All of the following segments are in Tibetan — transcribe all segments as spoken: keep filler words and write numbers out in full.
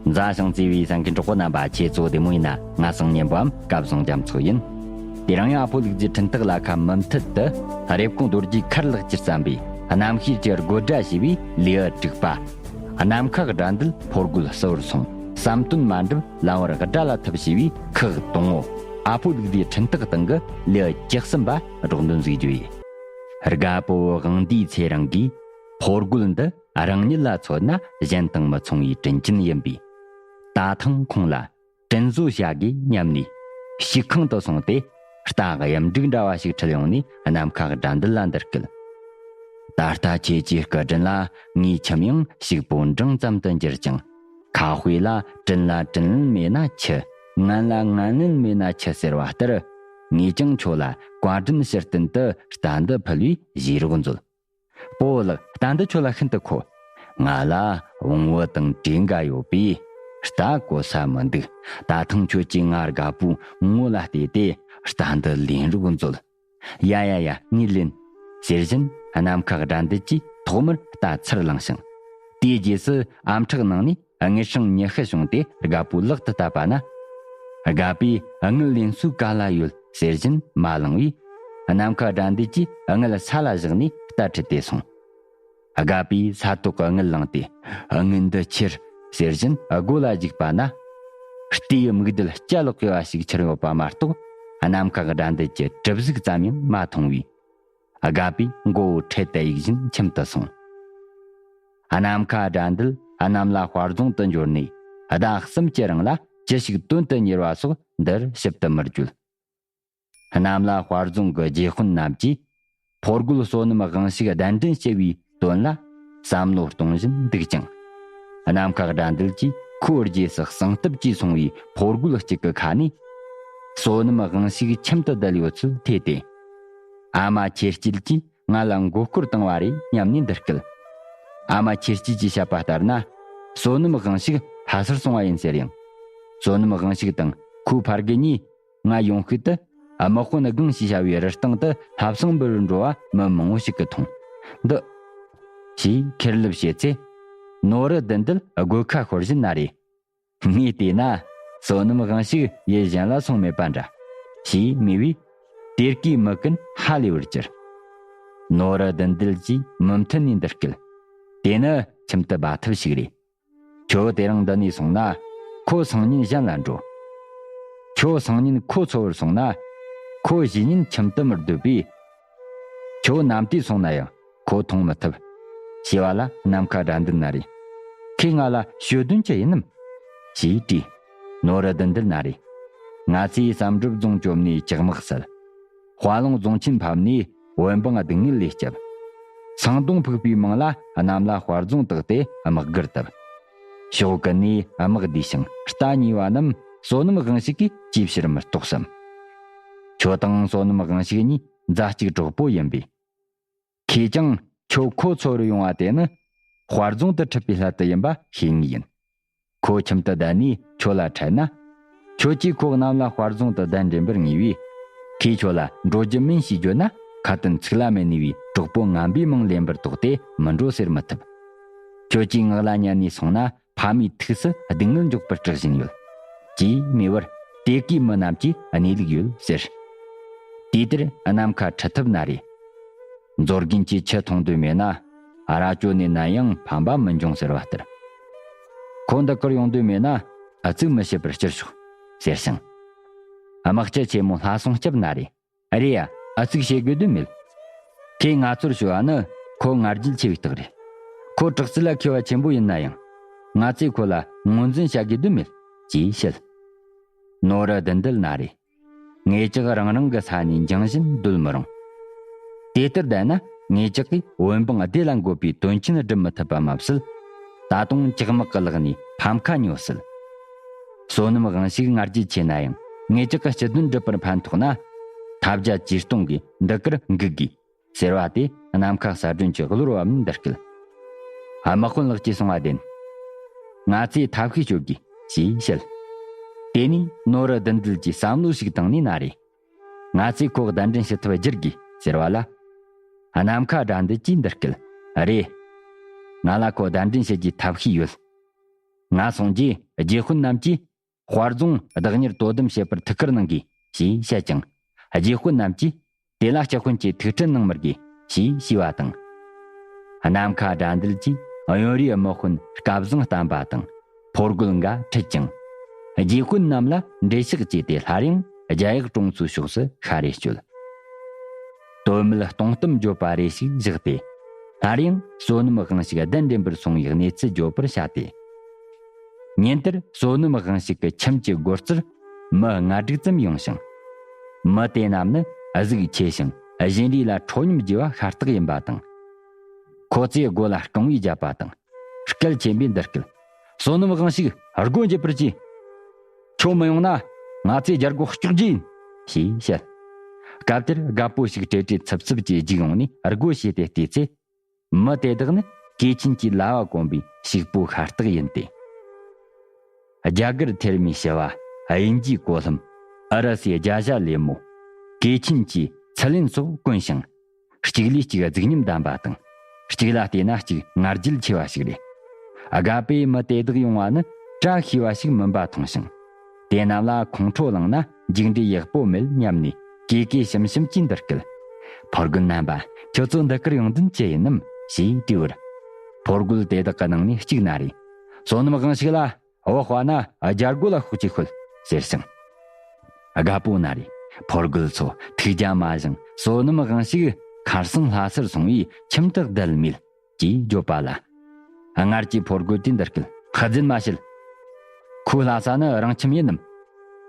མཛའ་ཞིང་བརྩེ་བའི་གསན་མཁན་གྲོགས་པོ་རྣམ་པ། ཁྱེད་ཚོ་བདེ་མོ་ཡིན་ན། ང་སང་ཉན་པའམ་སྐལ་བཟང་རྒྱ་མཚོ་ཡིན། དེ་རིང་ཡང་ཨ་ཕོ་ལུག་རྫིའི་འཕྲིན་སྟེགས་ལ་ཁ་མུ་མཐུད་དུ་རེབ་གོང་རྡོ་རྗེ་མཁར་ལགས་ཀྱིས་བརྩམས་པའི་རྣམ་ཤེས་ཀྱི་དགོད་སྒྲ་ཞེས་པའི་ལེའུ་དྲུག་པ། ནམ་མཁའ་དགྲ་འདུལ་ཕོ་རྒོད་གསོ་བར་སོང་། བསམ་དོན་མ་འགྲུབ་ལམ་བར་དགྲ་ལ་ཐུབ་ཞེས་པའི་ཁག་དང་པོ། ཨ་ཕོ་ལུག་རྫིའི་འཕྲིན་སྟེགས་སྟེང་གི་ལེའུ་བཅུ་གསུམ་པ་སྒྲོག་འདོན་ཞུ་རྒྱུ་ཡིན། དགའ་པོ་དབང་འདུས་ཚེ་རིང་གིས་ཕོ་རྒོད་འདི་རང་ཉིད་ལ་མཚོན་ན་གཞན་དང་མི་མཚུངས་པའི་དྲིན་ཅན་ཡིན་པས། ད་ཐེངས་ཁོང་ལ་དྲིན་གཟོ་བྱ་དགོས་སྙམ་ནས་ཞིག་ཁང་དུ་སོང་སྟེ། རྟ་གཡུ་འབྲུག་འདྲ་བ་ཞིག་ཁྲིད་ཡོང་ནས་ནམ་མཁའ་དགྲ་འདུལ་ལ་འདི་སྐད། ད་ལྟ་ཁྱེད་ཀྱི་སྐུ་དྲིན་ལ་ངའི་ཁྱིམ་ཡང་ཕྱུག་པོ་འབྲིང་ཙམ་དུ་འགྱུར་ཅིང་། ཁ་དཔེ་ལ་དྲིན་ལ་དྲིན་ལན་མེད་ན་ཆི། ངན་ལ་ངན་ལན་མེད་ན་ཆི་ཟེར་བ་ལྟར། ངས་ཀྱང་ཁྱོད་ལ་བཀའ་དྲིན་ཕྱིར་བསྟན་དུ་རྟ་འདི་ཕུལ་བས་བཞེས་རོགས་མཛོད། སྤོ་ལགས། རྟ་འདི་ཁྱོད་ལ་ཤིན་ཏུ་མཁོ། ང་ལ་བོང་བུ་དང་བྲེ་འགའ་ཡོད་པས་རྟ་གོ་ས་མི་འདུག། ད་ཐེངས་ཁྱོད་ཀྱིས་ང་དགའ་པོའི་ངོ་ལ་བལྟས་ཏེ་རྟ་འདི་ལེན་རོགས་མཛོད། ཡ་ཡ་ཡ། ངས་ལེན། ཟེར་བཞིན་ནམ་མཁའ་དགྲ་འདུལ་གྱིས་ཐོག་མར་རྟ་ཚུར་བླངས་ཤིང་། དེའི་རྗེས་སུ་ཨམ་ཕྲག་ནང་ནས་དངུལ་སྲང་ཉི་ཤུ་བྱུང་སྟེ་དགའ་པོའི་ལག་ཏུ་བསྟབས་པ་ན། དགའ་པས་དངུལ་ལེན་སའི་ག་ལ་ཡོད་ཟེར་བཞིན་མ་བླངས་པས། ནམ་མཁའ་དགྲ་འདུལ་གྱིས་དངུལ་ས་ལ་བཞག་ནས་རྟ་ཁྲིད་དེ་སོང་། དགའ་པས་ས་ཐོག་གི་དངུལ་བླངས་ཏེ། དངུལ་འདི་ཁྱེར་ཟེར་བཞིན་སྒོ་ལ་འཇུག་པ་ན། རྟའི་མིག་རྡུལ་སྐྱ་ལོག་གི་བ་ཞིག་འཕྱུར་ཡོད་པ་མ་གཏོགས། ནམ་མཁའ་དགྲ་འདུལ་གྱི་གྲིབ་གཟུགས་ཙམ་ཡང་མ་མཐོང་བས། དགའ་པས་མགོ་བོ་ཁྲིད་དེ་གཡུག་བཞིན་ཁྱིམ་དུ་སོང་། ནམ་མཁའ་དགྲ་འདུལ་གནམ་ལ་དཔའ་རྫོང་དུ་འབྱོར་ནས་ཟླ་གསུམ་གྱི་རིང་ལ་ཅི་ཞིག་དོན་དུ་གཉེར་བ་སོགས་འདིར་ཞིབ་ཏུ་མི་བརྗོད། གནམ་ལ་དཔའ་རྫོང་གི་རྗེ་དཔོན་རྣམས་ཀྱིས་ཕོ་རྒོད་བསོད་ནམས་དབང་ཕྱུག་གདན་འདྲེན་བྱེད་པའི་དོན་ལ་བསམ་བློ་གཏོང་བཞིན་འདུག་ཅིང་། ནམ་མཁའ་དགྲ་འདུལ་གྱིས་ཁོའི་རྗེས་སུ་གསང་སྟབས་ཀྱིས་སོང་བའི་ཕོ་རྒོད་གཅིག་གི་ཁ་ནས། བསོད་ནམས་དབང་ཕྱུག་ཁྱིམ་དུ་བསྡད་ཡོད་ཚུལ་ཐོས་ཏེ། ཨ་མ་ཁྱེད་སྐྱིད་ཀྱིས་ང་ལ་མགོ་སྐོར་བཏང་བ་རེད་སྙམ་ནས་འདི་སྐད། ཨ་མ་ཁྱེད་སྐྱིད་ཀྱིས་བཤད་པ་ལྟར་ན། བསོད་ནམས་དབང་ཕྱུག་ལྷ་སར་སོང་བ་ཡིན་ཟེར་ཡང་། བསོད་ནམས་དབང་ཕྱུག་དང་ཁོའི་ཕ་རྒན་གཉིས་ང་ཡོང་ཤུལ་དུ་དམག་དཔོན་སྒང་ཞེས་བྱ་བའི་རི་སྟེང་དུ་ལྷ་བསང་འབུལ་བར་འགྲོ་བ་མི་མང་བོ་ཞིག་གིས་མཐོང་། འདི། ཞེས་ཁེར་ལབ་བྱེད་ཚེ། ནོར་བུ་བདུད་འདུལ་དགོད་ཁ་ཤོར་བཞིན་ན་རེ། ངས་བལྟས་ན། བསོད་ནམས་དབང་ཕྱུག་ཡུལ་གཞན་ལ་སོང་མེད་པ་འདྲ། ཞེས་སྨྲས་པས། དེ་སྐད་མི་ཀུན་ཧ་ལས་པར་གྱུར། ནོར་བུ་བདུད་འདུལ་གྱིས་མུ་མཐུད་ནས་འདི་སྐད། དེ་ནི་ཁྱིམ་དུ་སྦ་ཐབས་ཤིག་རེད། ཁྱོད་དེ་རིང་འདི་ནས་སོང་ན། ཁོ་སང་ཉིན་གཞན་ལ་འགྲོ། ཁྱོད་སང་ཉིན་ཁོ་འཚོལ་བར་སོང་ན། ཁོ་གཞེས་ཉིན་ཁྱིམ་དུ་མི་སྡོད་པས། ཁྱོད་ནམ་དུས་སོང་ན་ཡང་ཁོ་མཐོང་མི་ཐུབ། ཞེས་པ་ལ་ནམ་མཁའ་དགྲ་འདུལ་ན་རེ། ཁོས་ང་ལ་ཞུ་དོན་ཅི་ཡིན་ནམ། ཞེས་དྲིས། ནོར་བུ་བདུད་འདུལ་ན་རེ། ང་ཚོས་བསམ་གྲུབ་རྫོང་བཅོམ་ནས་ལྕགས་དམག་བསད། དཔའ་ལུང་རྫོང་ཆེན་ཕབ་ནས་བོད་འབངས་སྡུག་བསྔལ་ལས་བསྐྱབས། ཚང་སྡོང་ཕུག་པའི་མིང་ལ་གནམ་ལ་དཔའ་རྫོང་བཏགས་ཏེ་དམག་སྒར་བཏབ། ཕྱོགས་ཀུན་ནས་དམག་བསྡུས་ཤིང་རྟ་ཉོས་པ་རྣམས་བསོད་ནམས་དབང་ཕྱུག་གིས་ཅིའི་ཕྱིར་མི་རྟོགས་སམ། ཁྱོད་དང་བསོད་ནམས་དབང་ཕྱུག་གཉིས་མཛའ་གཅུགས་གྲོགས་པོ་ཡིན་པས། ཁོས་ཀྱང་ཁྱོད་ཁོ་འཚོལ་བར་ཡོང་བ་དེ་ནི་དཔའ་རྫོང་དུ་ཁྲིད་པའི་སླད་དུ་ཡིན་པ་ཤེས་ངེས་ཡིན། ཁོ་ཁྱིམ་དུ་བསྡད་ནས་ཁྱོད་ལ་འཕྲད་ན། ཁྱོད་ཀྱིས་ཁོ་གནམ་ལ་དཔའ་རྫོང་དུ་གདན་འདྲེན་པར་ངེས་པས། ཁོས་ཁྱོད་ལ་འགྲོ་རྒྱུ་མིན་ཞེས་བརྗོད་ན། ཁ་ཏོན་ཚིག་ལ་མི་གནས་པའི་གྲོགས་པོ་ངན་པའི་མིང་ལེན་པར་དོགས་ཏེ་མི་འགྲོ་ཟེར་མི་ཐུབ། ཁྱོད་ཀྱིས་ངག་ལ་ཉན་ནས་སོང་ན། ཕ་མའི་ཐུགས་སུ་སྡུག་བསྔལ་འཇོག་པར་སྐྲག་བཞིན་ཡོད། ཅེས་སྨྲས་པར། དེ་གའི་མི་རྣམས་ཀྱིས་གནས་ལུགས་ཡོད་ཟེར། དེ་ལྟར་ནམ་མཁའ་ཁྲིད་ཐུབ་ན་རེ། མཛོ་རྒན་གྱིས་ཆུ་འཐུང་འདོད་མེད་ན། ར་ཅོ་ནས་ན་ཡང་ཕན་པ་མི་འབྱུང་ཟེར་བ་ལྟར། ཁོ་འདི་གར་ཡོང་འདོད་མེད་ན། ཨ་ཙིག་མི་བྱེད་པར་སྤྱིར་ཆོག་ཟེར་ཞིང་། དམག་སྤྱི་ཆེན་མོ་ལྷ་སྲུང་སྐྱབས་ན་རེ། རེད་ཡ། ཨ་ཙིག་བྱེད་དགོས་དོན་མེད། ཁོས་ང་ཚོར་ཞུ་བ་ནི་ཁོ་ང་རྒྱལ་ཆེ་བའི་རྟགས་རེད། ཁོ་དྲག་རྩལ་ལ་མཁས་པ་ཆེན་པོ་ཡིན་ན་ཡང་། ང་ཚོས་ཁོ་ལ་ངོས་འཛིན་བྱ་དགོས་དོན་མེད། ཅེས་བཤད། ནོར་བུ་བདུད་འདུལ་ན་རེ། ངེད་ཅག་རང་རང་གི་ས་ནས་འགྱིང་བཞིན་སྡོད་མི་རུང་། དེ་ལྟར་བསྡད་ན་ངེད་ཅག་གིས་བོད་འབངས་བདེ་ལ་འགོད་པའི་དོན་ཆེན་སྒྲུབ་མི་ཐུབ་པ་མ་ཟད། ད་དུང་ལྕགས་དམག་གི་ལག་ནས་ཕམ་ཁ་ཉོ་སྲིད། བསོད་ནམས་དབང་ཕྱུག་ང་རྒྱལ་ཆེ་ན་ཡང་ངེད་ཅག་གི་སྤྱི་དོན་སྒྲུབ་པར་ཕན་ཐོགས་ན། ཐབས་བརྒྱ་ཇུས་སྟོང་གིས་འདི་གར་འགུག་དགོས། ཟེར་བ་དེ་ནམ་མཁའ་ས་སྒྲོན་གྱི་གློ་བུར་བབས་ནས་འདི་སྐད། དམག་དཔོན་ལགས་ཀྱིས་གསུང་བ་བདེན། ང་ཚོས་ཐབས་ཤེས་སྤྱོད་དགོས་ཞེས་བཤད། དེ་ནས་ནོར་བུ་བདུད་འདུལ་གྱིས་བསམ་བློ་ཞིག་བཏང་ནས་ན་རེ། ང་ཚོས་ཁོ་གདན་འདྲེན་བྱེད་ཐབས་བསྒྱུར་དགོས་ཟེར་བ་ལ། ནམ་མཁའ་དགྲ་འདུལ་གྱིས་འདི་སྐད། རེད། ང་ལ་ཁོ་གདན་འདྲེན་བྱེད་རྒྱུའི་ཐབས་ཤེས་ཡོད། ང་སོང་རྗེས་རྗེ་དཔོན་རྣམས་ཀྱིས་དཔའ་རྫོང་བདག་གཉེར་དོ་དམ་བྱེད་པར་ཐུགས་ཁུར་གནང་དགོས་ཞེས་བཤད་ཅིང་། རྗེ་དཔོན་རྣམས་ཀྱིས་དེ་ལ་སྤྱི་དཔོན་གྱིས་ཐུགས་ཁྲལ་གནང་མི་དགོས་ཞེས་ཞུས་པ་དང་། ནམ་མཁའ་དགྲ་འདུལ་གྱིས་གཡོན་རུའི་དམག་དཔོན་སྐལ་བཟང་བསྟན་པ་དང་ཕོ་རྒོད་འགའ་ཁྲིད་ཅིང་། རྗེ་དཔོན་རྣམས་ལ་འགྲེལ་བཤགས་བྱས་ཏེ་སླར་ཡང་རྒྱ་ཡག་གྲོང་ཚོའི་ཕྱོགས་སུ་ཤར་རེ་བསྐྱོད། དོན་མེད་སྟོང་གཏམ་བརྗོད་པ་རེ་ཞིག་བཞག་སྟེ། སླར་ཡང་བསོད་ནམས་དབང་ཕྱུག་གདན་འདྲེན་པར་སོང་བའི་གནས་ཚུལ་བརྗོད་པར་བྱ་སྟེ། ཉིན་དེར་བསོད་ནམས་དབང་ཕྱུག་གི་ཁྱིམ་གྱི་སྒོ་རྩར་མི་ལྔ་དྲུག་ཙམ་ཡོང་ཞིང་། མི་དེ་རྣམས་ནི་གཟུགས་ཆེ་ཞིང་བཞིན་རས་ལ་ཁྲོ་སྙོམས་རྒྱས་པ་ཤ་སྟག་ཡིན་པ་དང་། ཁོ་ཚོས་སྒོ་ལ་རྐང་བའི་བརྒྱབ་པ་དང་། སྐད་ཆེན་པོས་འདི་སྐད། བསོད་ནམས་དབང་ཕྱུག་སྒོ་འབྱེད་པར་གྱིས། ཁྱོད་མི་ཡོང་ན་ང་ཚོས་རྒྱལ་སྒོ་གཅོག་རྒྱུ་ཡིན། ཞེས་བཤད། སྐབས་དེར་རྒད་པོ་ཞིག་བྲེལ་བྲེལ་འཚུབ་འཚུབ་ཀྱིས་རྒྱུགས་ཡོང་ནས་སྒོ་ཕྱེས་ཏེ་བལྟས་ཚེ། མི་དེ་དག་ནི་གོས་ཆེན་གྱི་ལྭ་བ་གོན་པའི་ཕྱུག་པོ་ཤ་སྟག་ཡིན་ཏེ། རྒྱ་གར་ཐེར་མའི་བྱ་བ། དབྱིན་ཇིའི་གོ་ལྷམ། ཨུ་རུ་སུའི་རྒྱ་ཞྭ་ལེབ་མོ། གོས་ཆེན་གྱི་ཚི་ལེན་སོགས་གོན་ཞིང་། གཅིག་ལས་གཅིག་རྫིག་ཉམས་ལྡན་པ་དང་། གཅིག་ལ་བལྟས་ན་གཅིག་ང་རྒྱལ་ཆེ་བ་ཞིག་རེད། རྒད་པོས་མི་དེ་དག་ཡོང་བ་ནི་བཀྲ་ཤིས་པ་ཞིག་མིན་པ་མཐོང་ཞིང་། དེ་རྣམས་ལ་ཁོང་ཁྲོ་ལངས་ན་མཇུག་འབྲས་ཡག་པོ་མེད་སྙམ་ནས་གུས་གུས་ཞུམ་ཞུམ་གྱིས་འདི་སྐད། ཕོ་རྒོད་རྣམ་པ། ཁྱོད་ཚོ་འདི་གར་ཡོང་དོན་ཅི་ཡིན་ནམ་ཞེས་དྲིས་པར། ཕོ་རྒོད་དེ་དག་གི་ནང་ནས་གཅིག་ན་རེ། བསོད་ནམས་དབང་ཕྱུག་ལ་བུ་དཔའ་ན་རྒྱལ་སྒོ་ལ་ཤོག་ཅིག་ཤོད་ཟེར་ཞིང་། རྒད་པོ་ན་རེ། ཕོ་རྒོད་ཚོ་ཐུགས་རྒྱལ་མ་བཞེངས། བསོད་ནམས་དབང་ཕྱུག་ཁར་སང་ལྷ་སར་སོང་བས་ཁྱིམ་དུ་བསྡད་མེད། ཅེས་བརྗོད་པ་ལ། སྔར་གྱི་ཕོ་རྒོད་དེས་འདི་སྐད། ཕ་རྫུན་མ་བཤད། ཁོའི་ལྷ་ས་ནི་རང་ཁྱིམ་ཡིན་ནམ།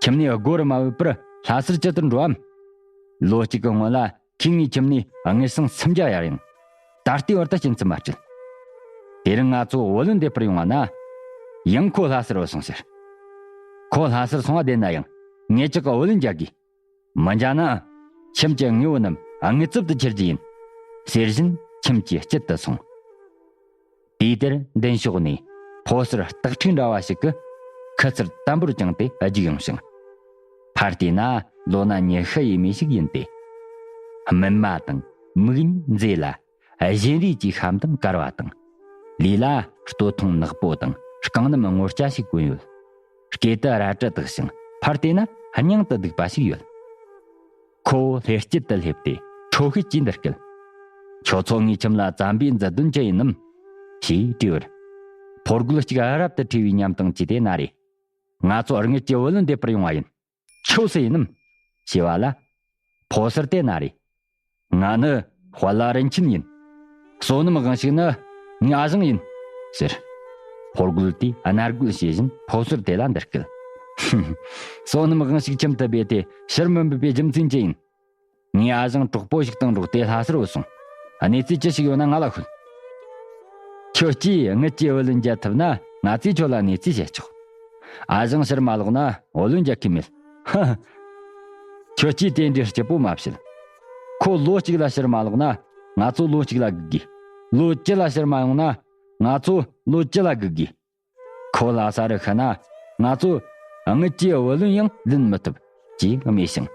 ཁྱིམ་ནས་སྒོ་རུ་མ་བུད་པར་ལྷ་སར་ཅི་ལྟར་འགྲོ་འམ། ལོ་གཅིག་གི་སྔོན་ལ་ཁོས་ངའི་ཁྱིམ་ནས་དངུལ་སྲང་སུམ་བརྒྱ་གཡར་ཡང་། ད་ལྟའི་བར་དུ་སྐྱིན་ཚབ་མ་སྤྲད། དེ་རིང་ང་ཚོ་བུ་ལོན་འདེད་པར་ཡོང་བ་ན། ཡང་ཁོ་ལྷ་སར་བུད་སོང་ཟེར། ཁོ་ལྷ་སར་སོང་བ་བདེན་ན་ཡང་ངེད་ཅག་གི་བུ་ལོན་འཇལ་དགོས། མི་འཇལ་ན། ཁྱིམ་གྱི་དངོས་པོ་རྣམས་དངུལ་རྩིབ་ཏུ་འཁྱེར་རྒྱུ་ཡིན། ཟེར་བཞིན་ཁྱིམ་གྱི་དཀྱིལ་དུ་སོང་། དུས་དེར་མདུན་ཕྱོགས་ནས་ཕོ་གསར་སྟག་ཕྲུག་འདྲ་བ་ཞིག་གིས་ཁུ་ཚུར་དམ་པོར་བརྐྱངས་ཏེ་རྒྱུགས་ཡོང་ཞིང་། ཕར་བལྟས་ན་ལོ་ན་ཉི་ཤུ་ཡས་མས་ཤིག་ཡིན་ཏེ། སྨིན་མ་དང་མིག་གཉིས་མཛེས་ལ། བཞིན་རས་ཀྱི་ཤ་མདངས་དཀར་བ་དང་། ལུས་ལ་སྟོད་ཐུང་ནག་པོ་དང་རྐང་སྣམ་སྔོ་སྐྱ་ཞིག་གོན་ཡོད། སྐེ་དུ་རལ་གྲི་བཏགས་ཤིང་ཕར་བལྟས་ན་སྙིང་དུ་སྡུག་པ་ཞིག་ཡོད། ཁོ་བོ་ལྷས་དཀྱིལ་དུ་སླེབས་ཏེ་ཁྲོ་ཤུལ་གྱིས་འདི་སྐད། ཁྱོད་ཚོ་ངའི་ཁྱིམ་ལ་བཙན་པོས་འཛུལ་དོན་ཅི་ཡིན་ནམ། ཞེས་དྲིས་པར། ཕོ་རྒོད་གཅིག་རབ་ཏུ་ཁྲོས་པའི་ཉམས་དང་བཅས་ཏེ་ན་རེ། ང་ཚོ་དངུལ་གྱི་བུ་ལོན་འདེད་པར་ཡོང་བ་ཡིན། ཁྱོད་སུ་ཡིན་ནམ། ཞེས་པ་ལ། ཕོ་གསར་དེ་ན་རེ། ང་ནི་དཔལ་ལྷ་རིན་ཆེན་ཡིན། བསོད་ནམས་དབང་ཕྱུག་ནི་ངའི་ཨ་ཞང་ཡིན། ཟེར། ཕོ་རྒོད་དེས་མནའ་སྒོ་བྱེད་བཞིན་ཕོ་གསར་དེ་ལ་འདི་སྐད། བསོད་ནམས་དབང་ཕྱུག་ཁྱིམ་དུ་སྦས་ཏེ་ཕྱིར་མི་འབུད་པའི་རྒྱུ་མཚན་ཅི་ཡིན། ངའི་ཨ་ཞང་གྲོགས་པོ་ཞིག་དང་འགྲོགས་ཏེ་ལྷ་སར་བུད་སོང་། གནས་ཚུལ་ཅི་ཞིག་ཡོད་ན་ང་ལ་ཤོད། ཁྱོད་ཀྱིས་དངུལ་གྱི་བུ་ལོན་འཇལ་ཐུབ་ན་ང་ཚོས་ཁྱོད་ལ་གནས་ཚུལ་བཤད་ཆོག། ཨ་ཞང་ཕྱིར་མ་ལོག་ན་བུ་ལོན་འཇལ་གི་མེད། ཧ་ཧ། ཁྱོད་ཀྱིས་དེ་འདྲའི་སྐྱིད་པོ་མ་བྱེད། ཁོ་ལོ་གཅིག་ལ་ཕྱིར་མ་ལོག་ན་ང་ཚོ་ལོ་གཅིག་ལ་སྒུག་དགོས། ལོ་བཅུ་ལ་ཕྱིར་མ་ཡོང་ན་ང་ཚོ་ལོ་བཅུ་ལ་སྒུག་དགོས། ཁོ་ལྷ་ས་རུ་ཤི་ན་ང་ཚོ་དངུལ་གྱི་བུ་ལོན་ཡང་ལེན་མི་ཐུབ་ཅེས་སྨྲས་ཤིང་།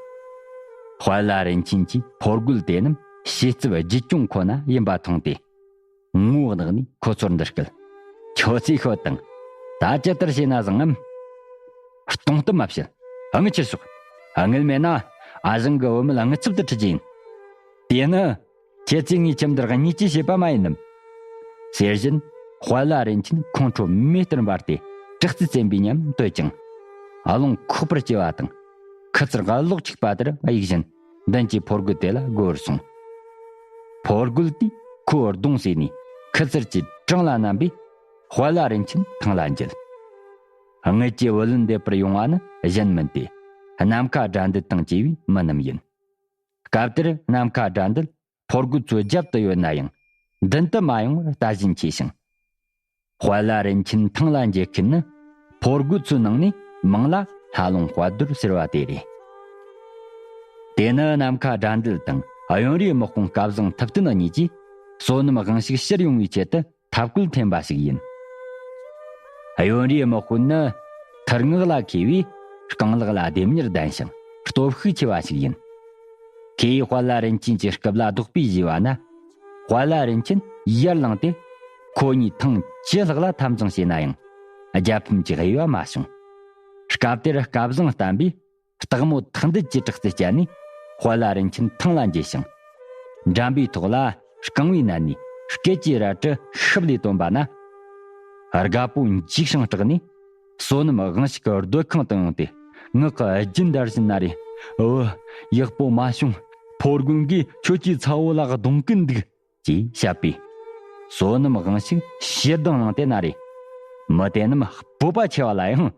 དཔལ་ལྷ་རིན་ཆེན་གྱིས་ཕོ་རྒོད་དེ་རྣམས་ཤེས་རྩིབ་བརྒྱུད་སྐྱོང་ཁོ་ན་ཡིན་པ་མཐོང་སྟེ། ངུ་གནག་ནས་ཁོ་ཚོར་འདི་སྐད། ཁྱོད་ཚོས་ཤོད་དང་། ད་ཅི་ལྟར་བྱས་ན་བཟང་ངམ། སྟོང་གཏམ་མ་བཤད། དངུལ་ཁྱེར་ཤོག། དངུལ་མེད་ན་ཨ་ཞང་གི་བུད་མེད་དངུལ་རྩིབ་ཏུ་ཁྲིད་རྒྱུ་ཡིན། དེ་ནི། ཁྱེད་ཚོས་ངའི་ཁྱིམ་འདིར་བརྙས་བཅོས་བྱས་པ་མ་ཡིན་ནམ། ཟེར་བཞིན་དཔལ་ལྷ་རིན་ཆེན་ཁོང་ཁྲོ་མེ་ལྟར་འབར་ཏེ་དྲག་རྩལ་བཙན་པོའི་ཉམས་བཏོད་ཅིང་། རླུང་ཁོག་པར་སྐྱེ་བ་དང་། ཁུ་ཚུར་གློག་འཁྱུག་པ་ལྟར་གཡུག་བཞིན་མདུན་གྱི་ཕོ་རྒོད་དེ་ལ་རྒོལ་བར་སོང་། ཕོ་རྒོད་དེས་ཁོའི་གདོང་བསུས་ནས་ཁུ་ཚུར་གྱིས་བྲང་ལ་བསྣམས་པས་དཔལ་ལྷ་རིན་ཆེན་ཐང་ལ་འགྱེལ། དངུལ་གྱི་བུ་ལོན་འདེད་པར་ཡོང་བ་ནི་གཞན་མིན་ཏེ། ནམ་མཁའ་དགྲ་འདུལ་དང་བཅས་པའི་མི་རྣམས་ཡིན། སྐབས་དེར་ནམ་མཁའ་དགྲ་འདུལ་ཕོ་རྒོད་ཚོའི་རྒྱབ་ཏུ་ཡོད་ན་ཡང་། མདུན་དུ་མ་ཡོང་བར་ལྟ་བཞིན་མཆིས་ཤིང་། དཔལ་ལྷ་རིན་ཆེན་ཐང་ལ་འགྱེལ་མཁན་ནི་ཕོ་རྒོད་ཚོའི་ནང་ནས་མིང་ལ་ལྷ་ལུང་དཔལ་རྡོར་ཟེར་བ་དེ་རེད། དེ་ནི་ནམ་མཁའ་དགྲ་འདུལ་དང་གཡོན་རུའི་དམག་དཔོན་སྐལ་བཟང་ཐུབ་བསྟན་གཉིས་ཀྱིས་བསོད་ནམས་དབང་ཕྱུག་ཕྱིར་ཡོང་བའི་ཆེད་དུ་ཐབས་བཀོད་འཐེན་པ་ཞིག་ཡིན། གཡོན་རུའི་དམག་དཔོན་ནི་ཐུར་ངག་ལ་མཁས་པས་རྐང་ལག་ལ་ལྡེམ་མྱུར་ལྡན་ཞིང་སྟོབས་ཤུགས་ཆེ་བ་ཞིག་ཡིན། ཁོས་དཔལ་ལྷ་རིན་ཆེན་གྱི་རྐུབ་ལ་རྡོག་པས་གཞུས་པ་ན། དཔལ་ལྷ་རིན་ཆེན་ཡར་ལངས་ཏེ་ཁོ་གཉིས་ཐེངས་བཅུ་ལྷག་ལ་འཐབ་འཛིང་བྱས་ན་ཡང་ རྒྱལ་ཕམ་གྱི་དབྱེ་བ་མ་བྱུང་། སྐབས་དེར་སྐལ་བཟང་བསྟན་པས་སྟག་མོ་ཐེག་མདུད་ཀྱི་དྲག་རྩལ་སྤྱད་ནས་དཔལ་ལྷ་རིན་ཆེན་ཐང་ལ་འགྱེལ་ཞིང་། འགྲམ་པའི་ཐོག་ལ་རྐང་བའི་ནང་ནས་སྐེད་ཀྱི་རལ་གྲི་ཤུབས་ལས་བཏོན་པ་ན། རྒད་པོ་འཇིགས་ཤིང་སྐྲག་ནས་བསོད་ནམས་དབང་ཕྱུག་གི་སྡོད་ཁང་དུ་ཡོང་སྟེ་ངག་གི་རྒྱུན་དར་བཞིན་ན་རེ། འུ། ཡག་པོ་མ་བྱུང་། ཕོ་རྒོད་གིས་ཁྱོད་ཀྱི་ཚ་བོ་ལ་གདོང་གིན་འདུག་ཅེས་བཤད་པས། བསོད་ནམས་དབང་ཕྱུག་ཞེ་སྡང་ལངས་ཏེ་ན་རེ། མི་དེ་རྣམས་སྤོབས་པ་ཆེ་བ་ལ་ཡང་།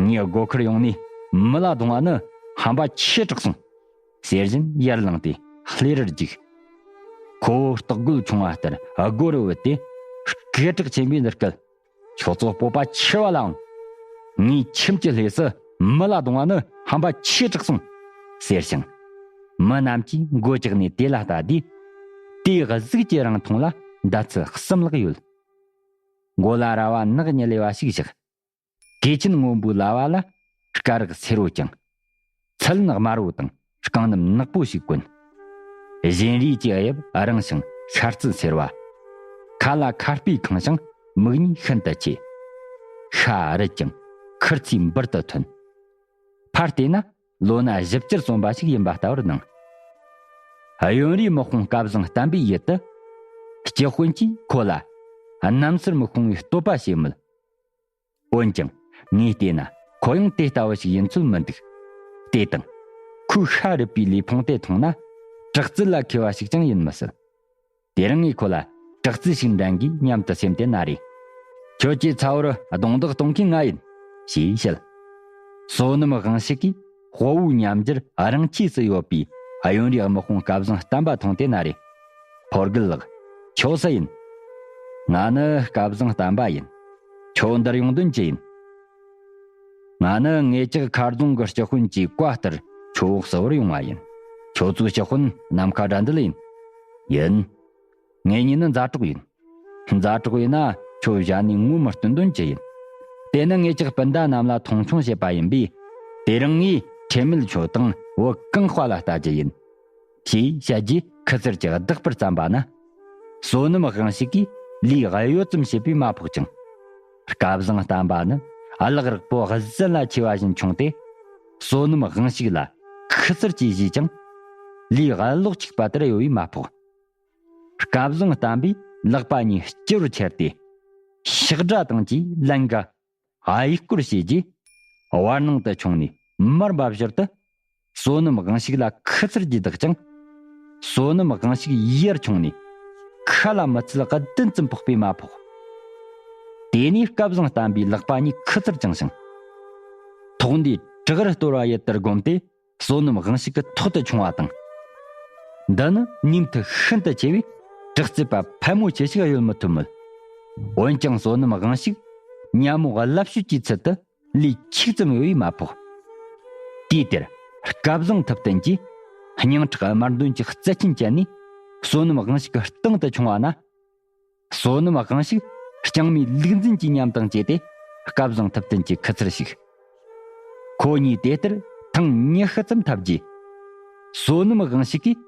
ངའི་སྒོ་ཁར་ཡོང་ནས་མི་ལ་རྡུང་བ་ནི་ཧམ་པ་ཆེ་དྲགས་སོང་། ཟེར་བཞིན་ཡར་ལངས་ཏེ་ལྷས་རར་རྒྱུག་ཁོ་བོ་སྟག་རྒོད་ཆུང་བ་ལྟར་སྒོ་རུ་བུད་དེ། སྐད་གྲགས་ཆེན་པོས་འདི་སྐད། ཁྱོད་ཚོ་སྤོབས་པ་ཆེ་བ་ལའང་། ངའི་ཁྱིམ་གྱི་ལྷས་སུ་མི་ལ་རྡུང་བ་ནི་ཧམ་པ་ཆེ་དྲགས་སོང་། ཟེར་ཞིང་། མི་རྣམས་ཀྱིས་མགོ་བཀྱགས་ནས་དེ་ལ་ལྟ་དུས། དེའི་གཟུགས་ཀྱི་རིང་ཐུང་ལ་ཟླ་ཚེས་གསུམ་ལྷག་ཡོད། མགོ་ལ་ར་བ་ནག་ཉི་ལེ་བ་ཞིག་བཞག་གོས་ཆེན་སྔོན་པོའི་ལ་བ་ལ་སྐ་རགས་སེར་བོ་བརྐྱང་། ཚལ་སྣ་དམར་བོ་དང་རྐང་སྣམ་ནག་པོ་ཞིག་གོན། བཞིན་རས་ཀྱི་དབྱིབས་རིང་ཞིང་ཤ་རྩི་སེར་བ། ཁ་ལ་ཁ་སྤུས་ཁེངས་ཤིང་མིག་གཉིས་ཤིན་ཏུ་ཆེ། ཤ་རུད་ཅིང་ཁུར་ཚོས་འབུར་དུ་ཐོན། ཕར་བལྟས་ན་ལོ་ན་བཞི་བཅུར་སོན་པ་ཞིག་ཡིན་པ་ལྟ་བུར་སྣང་། གཡོན་རུའི་དམག་དཔོན་སྐལ་བཟང་བསྟན་པའི་ཡུལ་དུ། སྤྱི་དཔོན་གྱིས་ཁོ་ལ་གནམ་སར་མི་ཤོང་བའི་བསྟོད་པ་བྱས་མོད། འོན་ཀྱང་ངས་བལྟས་ན་ཁོ་ཡང་དེ་ལྟ་བུ་ཞིག་ཡིན་ཚོད་མི་འདུག་དེ་དང་། ཁོའི་ཤ་རུད་པའི་ལུས་ཕུང་དེ་མཐོང་ན་དྲག་རྩལ་ལ་མཁས་པ་ཞིག་ཀྱང་ཡིན་མི་སྲིད། དེ་རིང་ངས་ཁོ་ལ་དྲག་རྩལ་ཞིག་འགྲན་དགོས་སྙམ་དུ་སེམས་ཏེ་ན་རེ། ཁྱོད་ཀྱི་ཚ་བོར་རྡུང་རྡེག་གཏོང་མཁན་ང་ཡིན། ཞེས་བཤད། བསོད་ནམས་དབང་ཕྱུག་གིས་དཔའ་བོའི་ཉམས་འགྱུར་རང་ཆས་སུ་ཡོད་པའི་གཡོན་རུའི་དམག་དཔོན་སྐལ་བཟང་བསྟན་པ་མཐོང་སྟེ་ན་རེ། ཕོ་རྒོད་ལགས། ཁྱོད་སུ་ཡིན། ང་ནི་སྐལ་བཟང་བསྟན་པ་ཡིན། ཁྱོད་འདིར་ཡོང་དོན་ཅི་ཡིན། ང་ནི་ངེད་ཅག་མཁར་རྫོང་གི་སྤྱི་དཔོན་གྱི་བཀའ་ལྟར་ཁྱོད་འོག་གསོ་བར་ཡོང་བ་ཡིན། ཁྱོད་ཚོའི་སྤྱི་དཔོན་ནམ་མཁའ་དགྲ་འདུལ་ཡིན། ཡིན། ངེད་གཉིས་ནི་མཛའ་གྲོགས་ཡིན། མཛའ་གྲོགས་ཡིན་ན་ཁྱོད་གཞན་ནས་ངོ་མི་སྟོན་དོན་ཅི་ཡིན། དེ་ནི་ངེད་ཅག་སྤུན་ཟླ་རྣམས་ལ་མཐོང་ཆུང་བྱེད་པ་ཡིན་པས། དེ་རིང་ངས་ཁྲེལ་མེད་ཁྱོད་དང་བུ་གང་དཔའ་ལ་ལྟ་རྒྱུ་ཡིན། ཞེས་བཤད་རྗེས་ཁུ་ཚུར་གྱིས་བདག་པར་བརྩམས་པ་ན། བསོད་ནམས་དབང་ཕྱུག་གིས་ལུས་གཡོ་ཙམ་བྱས་པས་མ་ཕོག་ཅིང་། སྐལ་བཟང་བསྟན་པ་ནི་གླག་རགས་པོ་གཟན་ལ་མཆེ་བ་བཞིན་མཆོངས་ཏེ། བསོད་ནམས་དབང་ཕྱུག་ལ་ཁུ་ཚུར་གྱིས་བཞེས་ཀྱང་། ལུས་གློག་འཁྱུག་པ་ལྟར་གཡོ་བས་མ་ཕོག་སྐལ་བཟང་བསྟན་པའི་ལག་པ་གཉིས་སྤྱི་བོར་ཁྱེར་ཏེ། ཕྱག་སྒྲ་དང་བཅས་ལན་འགའ་ཨ་ཡིག་སྐོར་བྱས་རྗེས། བར་སྣང་དུ་མཆོངས་ནས་མར་འབབ་ཞོར་དུ། བསོད་ནམས་དབང་ཕྱུག་ལ་ཁུ་ཚུར་གྱིས་བདག་ཅིང་། བསོད་ནམས་དབང་ཕྱུག་ཡར་མཆོངས་ནས། ཁ་ལ་མི་ཚད་བདུན་ཙམ་ཕོག་པས་མ་ཕོག་དེ་ནས་སྐལ་བཟང་བསྟན་པའི་ལག་པ་གཉིས་ཁུ་ཚུར་བཅིངས་ཤིང་། ཐོག་མདའི་བྲག་རི་གཏོར་བ་ཡི་ལྟར་བསྒོམས་ཏེ། བསོད་ནམས་དབང་ཕྱུག་གི་ཐོག་ཏུ་མཆོང་བ་དང་། འདི་ནི་ཉིན་མཐུ་ཤིན་ཏུ་ཆེ་བས་དྲག་རྩལ་པ་ཕལ་མོ་ཆེ་ཞིག་གཡོལ་མི་ཐུབ་མོད། འོན་ཀྱང་བསོད་ནམས་དབང་ཕྱུག་ཉ་མོ་རླབས་ཤུད་ཀྱི་ཚུལ་དུ་ལུས་འཁྱུག་ཙམ་གཡོ་བས་མ་ཕོག་དུས་དེར་སྐལ་བཟང་ཐུབ་བསྟན་གྱིས་སྙིང་ཁྲག་དམར་འདོན་གྱི་རྩལ་ཆེན་སྤྱད་ནས་བསོད་ནམས་དབང་ཕྱུག་གི་སྟེང་དུ་མཆོང་བ་ན། བསོད་ནམས་དབང་ཕྱུག་རྐྱང་མའི་ལུག་འཛིན་གྱི་ཉམས་དང་བཅས་ཏེ་སྐལ་བཟང་ཐུབ་བསྟན་གྱི་ཁུ་ཚུར་ཞུགས། ཁོ་གཉིས་དེ་ལྟར་ཐེངས་ཉི་ཤུ་ཙམ་འཐབ་རྗེས། བསོད་ནམས་དབང་ཕྱུག་གིས་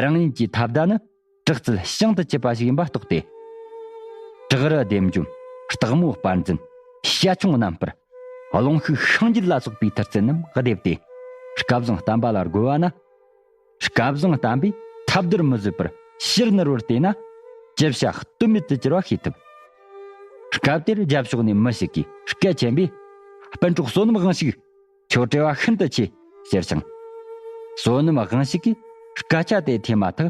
རང་ཉིད་ཀྱི་འཐབ་མདའ་ནི་དྲག་རྩལ་བྱང་དུ་ཆུད་པ་ཞིག་ཡིན་པ་རྟོགས་ཏེ། བྲག་རི་ལྡེམ་འཇོམས། སྟག་མོ་སྤར་འཛིན། བྱ་ཁྱུང་རྣམ་སྤར། རླུང་ཤུགས་ཤིང་འགྱེད་ལ་སོགས་པའི་མཐུ་རྩལ་རྣམས་བསྡེབས་ཏེ། སྐལ་བཟང་བསྟན་པ་ལ་རྒོལ་བ་ན། སྐལ་བཟང་བསྟན་པས་ཐབས་རྡུལ་མི་བཟོད་པར་ཕྱིར་ནུར་བར་བལྟས་ན། ཅི་བྱ་གཏོལ་མེད་དུ་གྱུར་བ་ཤེས་ཐུབ། སྐབས་དེར་རྒྱབ་ཕྱོགས་ནས་མི་ཞིག་གིས་སྐད་ཆེན་པོས། སྤུན་གྲོགས་བསོད་ནམས་དབང་ཕྱུག་ཁྱོད་བྲེལ་བ་ཤིན་ཏུ་ཆེ། ཟེར་ཞིང་། བསོད་ནམས་དབང་ཕྱུག་གིས་སྐད་ཆ་དེ་ཐོས་མ་ཐག་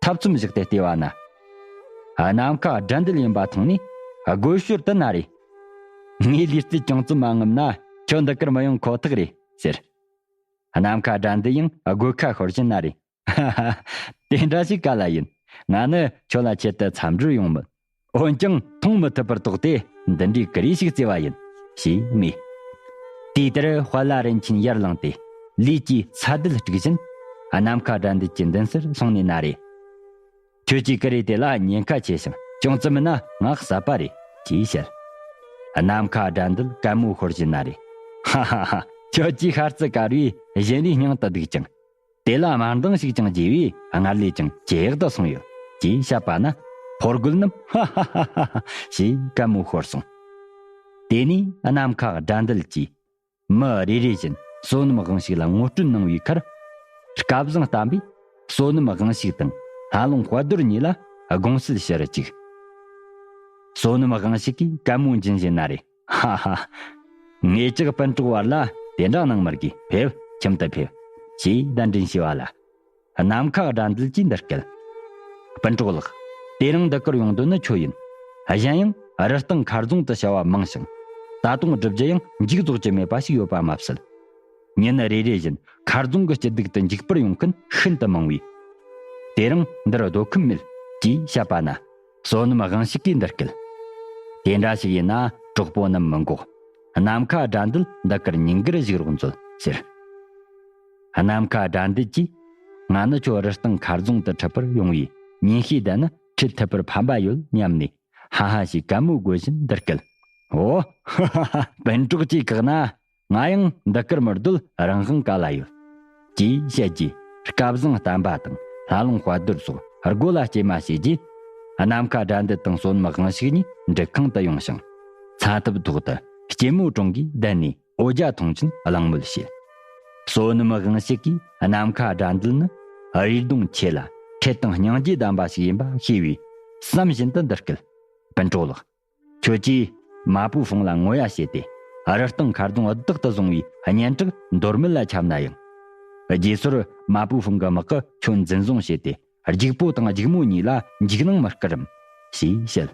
ཐབ་ཚོམ་བཞག་སྟེ་བལྟས་པ་ན། ནམ་མཁའ་དགྲ་འདུལ་ཡིན་པ་མཐོང་ནས་དགོད་ཞོར་དུ་ན་རེ། ངའི་ལུས་རྩལ་ཅུང་ཙམ་མ་ངོམས་ན་ཁྱོད་འདི་གར་མི་ཡོང་ཁོ་ཐག་རེད་ཟེར། ནམ་མཁའ་དགྲ་འདུལ་ཡང་དགོད་ཁ་ཤོར་བཞིན་ན་རེ། ཧ་ཧ་ཧ། དེ་འདྲ་ཞིག་ག་ལ་ཡིན། ང་ནི་ཁྱོད་ལ་ཆེད་དུ་འཚམས་འདྲིར་ཡོང་མོད། འོན་ཀྱང་མཐོང་མི་ཐུབ་པར་དོགས་ཏེ་འདི་འདྲའི་ཀུ་རེ་ཞིག་བརྩེ་བ་ཡིན། ཞེས་སྨྲས། དེ་ལྟར་དཔལ་ལྷ་རིན་ཆེན་ཡར་ལངས་ཏེ་ལུས་ཀྱི་ཚ་རྡུལ་དཀྲུགས་བཞིན་ནམ་མཁའ་དགྲ་འདུལ་གྱི་མདུན་སར་སོང་ནས་ན་རེ། ཁྱོད་ཀྱི་ཀུ་རེ་དེ་ལ་ཉེན་ཁ་ཆེ་ཞིང་ཅུང་ཙམ་མིན་ན་ངས་བསད་པ་རེད། ཅེས་བཤད། ནམ་མཁའ་དགྲ་འདུལ་གད་མོ་ཤོར་བཞིན་ན་རེ། ཧ་ཧ་ཧ། ཁྱོད་ཀྱིས་ཤ་རྩི་དཀར་བའི་བཞིན་རས་སྙིང་དུ་སྡུག་ཅིང་། དེ་ལ་དམར་མདངས་ཤིག་ཀྱང་རྒྱས་པས་སྔར་ལས་ཀྱང་ཇེ་ཡག་ཏུ་སོང་ཡོད། ཅེས་བཤད་པ་ན་ཕོ་རྒོད་རྣམས་ཧ་ཧ་ཧ་ཧ་ཧ་ཞེས་གད་མོ་ཤོར་སོང་། དེ་ནས་ནམ་མཁའ་དགྲ་འདུལ་གྱིས་མི་རེ་རེ་བཞིན་བསོད་ནམས་དབང་ཕྱུག་ལ་ངོ་སྤྲོད་གནང་བའི་ཁར། སྐལ་བཟང་བསྟན་པས་བསོད་ནམས་དབང་ཕྱུག་དང་ལྷ་ལུང་དཔལ་རྡོར་གཉིས་ལ་དགོངས་སེལ་ཞུ་རུ་བཅུག་བསོད་ནམས་དབང་ཕྱུག་གིས་གད་མོ་འབྱིན་བཞིན་ན་རེ། ཧ་ཧ། ངེད་ཅག་སྤུན་གྲོགས་བར་ལ་དེ་འདྲ་གནང་མི་དགོས། ཕེབས། ཁྱིམ་དུ་ཕེབས། ཞེས་གདན་འདྲེན་བྱས་པ་ལ། ནམ་མཁའ་དགྲ་འདུལ་གྱིས་འདི་སྐད། སྤུན་གྲོགས་ལགས། དེ་རིང་འདི་གར་ཡོང་འདོད་ནི་ཁྱོད་ཡིན། གཞན་ཡང་རི་སྟེང་མཁར་རྫོང་དུ་བྱ་བ་མང་ཞིང་། ད་དུང་བསྒྲུབ་རྒྱུ་ཡང་མཇུག་རྫོགས་ཀྱི་མེད་པ་ཞིག་ཡོད་པ་མ་ཟད། ཉིན་རེ་རེ་བཞིན་མཁར་རྫོང་གི་སྐྱིད་སྡུག་ཏུ་འཇུག་པར་ཡོང་མཁན་ཤིན་ཏུ་མང་བས། དེ་རིང་འདིར་སྡོད་ཁུམ་མེད་ཅེས་བཤད་པ་ན། བསོད་ནམས་དབང་ཕྱུག་གིས་འདི་སྐད། དེ་འདྲ་ཞིག་ཡིན་ན་གྲོགས་པོ་རྣམས་མི་འགོག་ནམ་མཁའ་དགྲ་འདུལ་འདི་གར་ཉིན་དཀར་བཞུགས་རོགས་མཛོད་ཟེར། ནམ་མཁའ་དགྲ་འདུལ་གྱིས། ང་ནི་ཁྱོད་རི་སྟེང་མཁར་རྫོང་དུ་ཁྲིད་པར་ཡོང་བའི་ཉིན་ཤས་བསྡད་ན་ཁྲིད་ཐུབ་པར་ཕན་པ་ཡོད་སྙམ་ནས། ཧ་ཧ་ཞེས་གད་མོ་དགོད་བཞིན་འདི་སྐད། འོ། ཧ་ཧ་ཧ། སྤུན་གྲོགས་ཀྱིས་བཀག་ན། ང་ཡང་འདི་སྐར་མི་སྡོད། རང་དབང་ག་ལ་ཡོད། ཅེས་བཤད་རྗེས་སྐལ་བཟང་བསྟན་པ་དང་ལྷ་ལུང་དཔལ་རྡོར་སོགས་སྒོ་ལ་སྐྱེལ་མ་བྱས་རྗེས། ནམ་མཁའ་དགྲ་འདུལ་དང་བསོད་ནམས་དབང་ཕྱུག་གཉིས་འབྲུ་ཁང་དུ་ཡོང་ཞིང་། ཚ་ཐབ་ཐོག་ཏུ་སྐྱེད་མོས་གྲོང་གིས་བསྡད་ནས་འོ་ཇ་འཐུང་བཞིན་གླེང་མོལ་བྱས། བསོད་ནམས་དབང་ཕྱུག་གིས་ནམ་མཁའ་དགྲ་འདུལ་ནི་རི་གདོང་ཆེ་ལ་ཁྲེལ་དང་སྙིང་རྗེ་ལྡན་པ་ཞིག་ཡིན་པ་ཤེས་པས་བསམ་བཞིན་དུ་འདི་སྐད། སྤུན་གྲོགས་ལགས། ཁྱོད་ཀྱིས་མ་པུ་ཧྥང་ལ་ངོ་ཡ་བྱས་ཏེ། རི་སྟེང་མཁར་རྫོང་བདག་ཏུ་བཟུང་བའི་སྙན་གྲགས་འདོར་མེད་ལ་ཁྱབ་ན་ཡང་། རྗེས་སོར་མ་པུ་ཧྥང་གི་དམག་གིས་ཁྱོད་འཛིན་བཟུང་བྱས་ཏེ། སྒྱུག་པོ་དང་སྒྱུག་མོ་གཉིས་ལ་འཇིགས་སྣང་མི་སྐུལ་རམ། ཞེས་བཤད།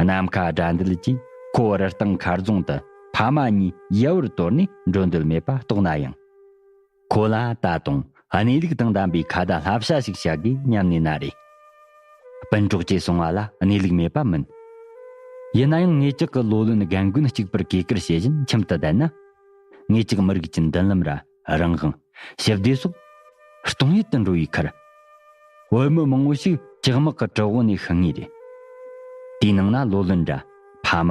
ནམ་མཁའ་དགྲ་འདུལ་གྱིས་ཁོ་རི་སྟེང་མཁར་རྫོང་དུ་ཕ་མ་གཉིས་ཡལ་བར་དོར་ནས་འགྲོ་འདོད་མེད་པ་རྟོགས་ན་ཡང་། ཁོ་ལ་ད་དུང་གནས་ལུགས་དང་ལྡན་པའི་ཁ་བརྡ་བསླབ་བྱ་ཞིག་བྱ་དགོས་སྙམ་ནས་ན་རེ། སྤུན་གྲོགས་ཀྱིས་གསུང་བ་ལ་གནས་ལུགས་མེད་པ་མིན། ཡིན་ན་ཡང་ངེད་ཅག་གི་ལོ་ལོན་རྒན་རྒོན་གཅིག་པུར་གུས་བཀུར་བྱེད་བཞིན་ཁྱིམ་དུ་བསྡད་ན། ངེད་ཅག་མི་རིགས་ཀྱི་མདུན་ལམ་ར་རང་དབང་ཞི་བདེ་སོགས་སྟོང་ཡུལ་དུ་འགྲོ་བའི་ཁར། བོད་མི་མང་བོ་ཞིག་ཇག་དམག་གི་གྲི་འོག་ནས་ཤི་ངེས་རེད། དེའི་ནང་ན་ལོ་ལོན་འདྲ་ཕ་མ།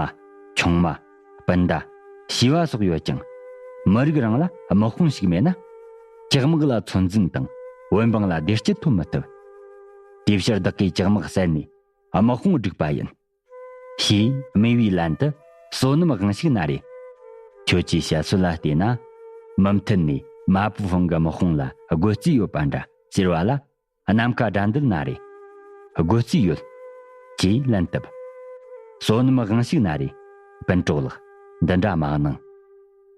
ཆུང་མ། སྤུན་ཟླ། བྱིས་པ་སོགས་ཡོད་ཀྱང་། མི་རིགས་རང་ལ་དམག་དཔུང་ཞིག་མེད་ན། ཇག་དམག་ལ་ཚོད་འཛིན་དང་བོད་འབངས་ལ་བདེ་སྐྱིད་ཐོབ་མི་ཐུབ། དེའི་ཕྱིར་བདག་གིས་ཇག་དམག་བསད་ནས་དམག་དཔུང་བསྒྲིགས་པ་ཡིན། ཞེས་སྨྲས་པའི་ལན་དུ་བསོད་ནམས་དབང་ཕྱུག་ན་རེ། ཁྱོད་ཀྱིས་བཤད་སྲོལ་ལ་བལྟས་ན། མུ་མཐུད་ནས་མ་པུ་ཧྥང་གི་དམག་དཔུང་ལ་རྒོལ་རྩིས་ཡོད་པ་འདྲ་ཟེར་བ་ལ། ནམ་མཁའ་དགྲ་འདུལ་ན་རེ། རྒོལ་རྩིས་ཡོད། ཅེས་ལན་བཏབ། བསོད་ནམས་དབང་ཕྱུག་ན་རེ། སྤུན་གྲོགས་ལགས། འདི་འདྲ་མ་གནང་།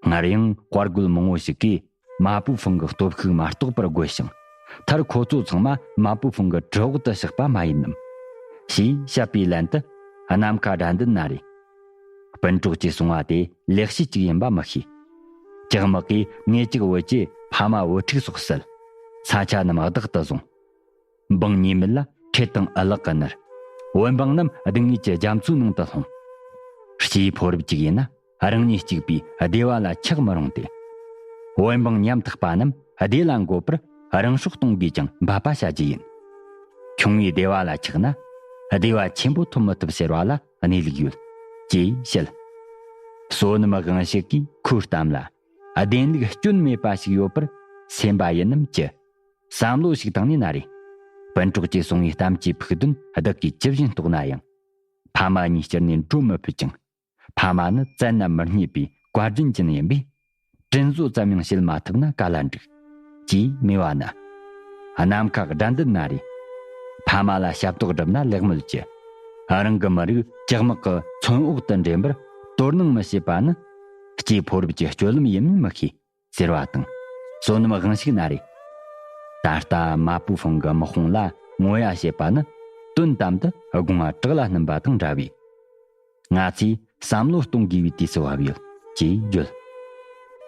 སྔར་ཡང་དཔའ་རྒོད་མང་བོ་ཞིག་གིས་མ་པུ་ཧྥང་གི་སྟོབས་ཤུགས་མ་རྟོགས་པར་རྒོལ་ཞིང་། མཐར་ཁོ་ཚོ་ཚང་མ་མ་པུ་ཧྥང་གི་གྲི་འོག་ཏུ་གཤེགས་པ་མ་ཡིན་ནམ། ཞེས་བཤད་པའི་ལན་དུ། ནམ་མཁའ་དགྲ་འདུལ་ན་རེ། སྤུན་གྲོགས་ཀྱིས་གསུང་བ་དེ་ལེགས་བཤད་ཅིག་ཡིན་པ་མི་ཤེས། ཇག་དམག་གིས་ངེད་ཅག་བོད་ཀྱི་ཕ་མ་བུ་ཕྲུག་སོགས་བསད། ས་ཆ་རྣམས་བདག་ཏུ་བཟུང་། འབངས་ཉེས་མེད་ལ་ཁྲེལ་དང་ཨ་ལགས་ཀྱིས་མནར། བོད་འབངས་རྣམས་སྡུག་བསྔལ་གྱི་རྒྱ་མཚོའི་ནང་དུ་ལྷུང་། སྐྱེས་ཕོ་རབ་ཅིག་ཡིན་ན་རང་ཉིད་གཅིག་པུས་བདེ་བ་ལ་ཆགས་མི་རུང་སྟེ། བོད་འབངས་ཉམ་ཐག་པ་རྣམས་བདེ་ལ་འགོད་པར་རང་སྲོག་གཏོང་གིས་ཀྱང་འབད་པ་བྱ་རྒྱུ་ཡིན། ཆུང་བས་བདེ་བ་ལ་ཆགས་ན་བདེ་བ་ཆེན་པོ་ཐོབ་མི་ཐུབ་ཟེར་བ་ལ་གནས་ལུགས་ཡོད་ཅེས་བཤད། བསོད་ནམས་དབང་ཕྱུག་གིས་ཁོའི་གཏམ་ལ་བདེན་ལུགས་སྐྱོན་མེད་པ་ཞིག་ཡོད་པར་སེམས་པ་ཡིན་ནམ་ཅི། བསམ་བློ་ཞིག་བཏང་ནས་ན་རེ། སྤུན་གྲོགས་ཀྱིས་གསུང་བའི་གཏམ་གྱི་ཕུགས་དོན་བདག་གིས་ཇི་བཞིན་རྟོགས་ན་ཡང་། ཕ་མ་གཉིས་སྐྱུར་ནས་འགྲོ་མི་ཕོད་ཅིང་། ཕ་མ་ནི་བཙལ་ན་མི་རྙེད་པའི་བཀའ་དྲིན་ཅན་ཡིན་པས། དྲིན་གཟོ་ཙམ་ཡང་བྱེད་མ་ཐུབ་ན་ག་ལ་འགྲིག་ཅེས་སྨྲས་པ་ན། ནམ་མཁའ་དགྲ་འདུལ་ན་རེ། ཕ་མ་ལ་ཞབས་ཏོག་བསྒྲུབས་ན་ལེགས་མོད་ཀྱི། རང་གི་མི་རིགས་ཇག་དམག་གི་མཚོན་འོག་ཏུ་འདྲེན་པར་དོ་སྣང་མི་བྱེད་པ་ནི། སྐྱེས་ཕོ་རབ་ཀྱི་སྤྱོད་ལམ་ཡིན་མིན་མི་ཤེས། ཟེར་བ་དང་། བསོད་ནམས་དབང་ཕྱུག་ན་རེ། ད་ལྟ་མ་པུ་ཧྥང་གི་དམག་དཔུང་ལ་ངོ་ཡ་བྱེད་པ་ནི་དོན་དམ་དུ་དགོངས་པ་བྲག་ལ་སྣུན་པ་དང་འདྲ་བས། ང་ཚོས་བསམ་བློ་གཏོང་དགོས་པའི་དུས་སུ་བབ་ཡོད་ཅེས་བརྗོད།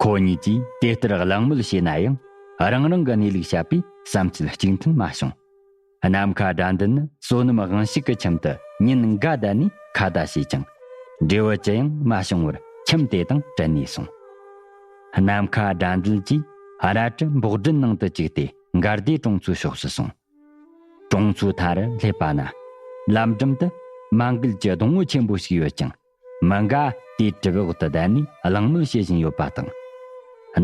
ཁོ་གཉིས་ཀྱིས་དེ་ལྟར་གླེང་མོལ་བྱས་ན་ཡང་། རང་རང་གི་གནས་ལུགས་བཤད་པས་བསམ་ཚུལ་གཅིག་མཐུན་མ་བྱུང་། ནམ་མཁའ་དགྲ་འདུལ་ནི་བསོད་ནམས་དབང་ཕྱུག་གི་ཁྱིམ་དུ་ཉིན་འགའ་བསྡད་ནས་ཁ་བརྡ་བྱས་ཀྱང་། འབྲས་བུ་ཅི་ཡང་མ་བྱུང་བར་ཁྱིམ་དེ་དང་བྲལ་ནས་སོང་། ནམ་མཁའ་དགྲ་འདུལ་གྱིས་རལ་གྲི་འབོག་སྒྲིལ་ནང་དུ་བཅུག་སྟེ་མགར་སྡེ་གྲོང་ཚོའི་ཕྱོགས་སུ་སོང་། གྲོང་ཚོའི་མཐའ་རུ་སླེབས་པ་ན། ལམ་འགྲམ་དུ་མ་མགལ་གྱི་སྡོང་བོ་ཆེན་པོ་ཞིག་ཡོད་ཅིང་། མི་འགའ་དེའི་གྲིབ་འོག་ཏུ་བསྡད་ནས་གླེང་མོལ་བྱེད་བཞིན་ཡོད་པ་དང་།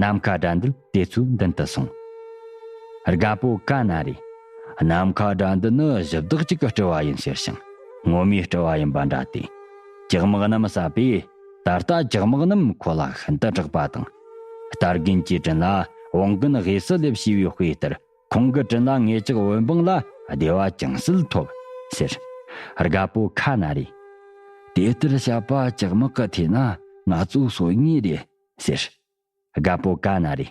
ནམ་མཁའ་དགྲ་འདུལ་དེ་ཚོའི་མདུན་དུ་སོང་། རྒད་པོ་ཀ་ན་རེ། ནམ་མཁའ་དགྲ་འདུལ་ནི་གཞི་བདག་ཅིག་གི་སྤྲུལ་བ་ཡིན་ཟེར་ཞིང་ངོ་མའི་སྤྲུལ་བ་ཡིན་པ་འདྲ་སྟེ། ཇག་དམག་རྣམས་བསད་པས་ད་ ད་ལྟ་ཇག་དམག་རྣམས་ཁོ་ལ་ཤིན་ཏུ་སྐྲག་པ་དང་། རྟ་རྒན་གྱི་དྲིན་ལ་བང་རྒན་དབྱི་སི་ལེབ་ཞེས་པའི་དཔེ་ལྟར། ཁོང་གི་དྲིན་ལ་ངེད་ཅག་བོད་འབངས་ལ་བདེ་བ་ཅུང་ཟད་ཐོབ་ཟེར། རྒད་པོ་ཁ་ན་རེ། དེ་ལྟར་བཤད་པ་ཇག་དམག་གི་ཐད་ན་ང་ཚོ་སོན་ངེས་རེད་ཟེར། རྒད་པོ་ཀ་ན་རེ།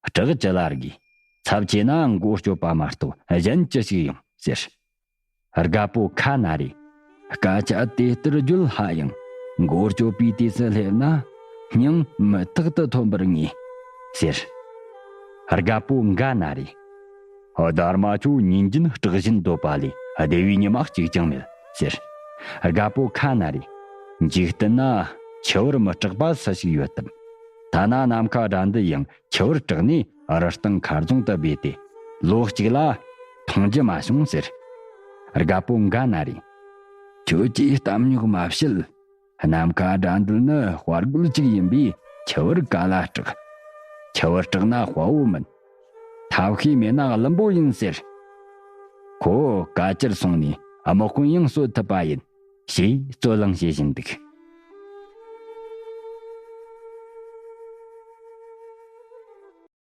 སྐྲག་ཅི་ལ་དགོས། ཚབས་ཆེ་ན་མགོ་གཅོད་པ་མ་གཏོགས་གཞན་ཅི་ཞིག་ཡོང་ཟེར། རྒད་པོ་ཁ་ན་རེ། སྐད་ཆ་དེ་ལྟར་བརྗོད་ལྷ་ཡང་མགོ་གཅོད་པའི་དུས་སུ་སླེབས་ན་སྙིང་མུ་ཐག་ཏུ་ཐོན་པར་ངེས་ཟེར། རྒད་པོ་འགའ་ན་རེ། ཨོ་དར་མ་ཆོ་ཉིན་རྒྱུན་སྐྲག་བཞིན་སྡོད་པ་ལས་བདེ་བའི་ཉི་མ་གཅིག་ཀྱང་མེད་ཟེར། རྒད་པོ་ཁ་ན་རེ། འཇིག་རྟེན་ན་འཆི་བར་མི་སྐྲག་པ་སུ་ཞིག་ཡོད་དམ། ཐ་ན་ནམ་མཁའ་དགྲ་འདུལ་ཡང་འཆི་བར་སྐྲག་ནས་རི་སྟེང་མཁར་རྫོང་དུ་སྦས་ཏེ་ལོ་གཅིག་ལ་མཐོང་རྒྱུ་མ་བྱུང་ཟེར། རྒད་པོ་འགའ་ན་རེ། ཁྱོད་ཀྱིས་གཏམ་རྙོག་མ་བཤད། ནམ་མཁའ་དགྲ་འདུལ་ནི་དཔའ་རྒོད་ཅིག་ཡིན་པས་འཆི་བར་ག་ལ་སྐྲག། འཆི་བར་སྐྲག་ན་དཔའ་བོ་མིན། ཐབས་ཤེས་མེད་ན་བླུན་པོ་ཡིན་ཟེར། ཁོ་བོ་སྐད་ཅིར་སོང་ནས་དམག་དཔོན་ཡང་གསོད་ཐུབ་པ་ཡིན། ཞེས་རྩོད་གླེང་བྱེད་བཞིན་འདུག།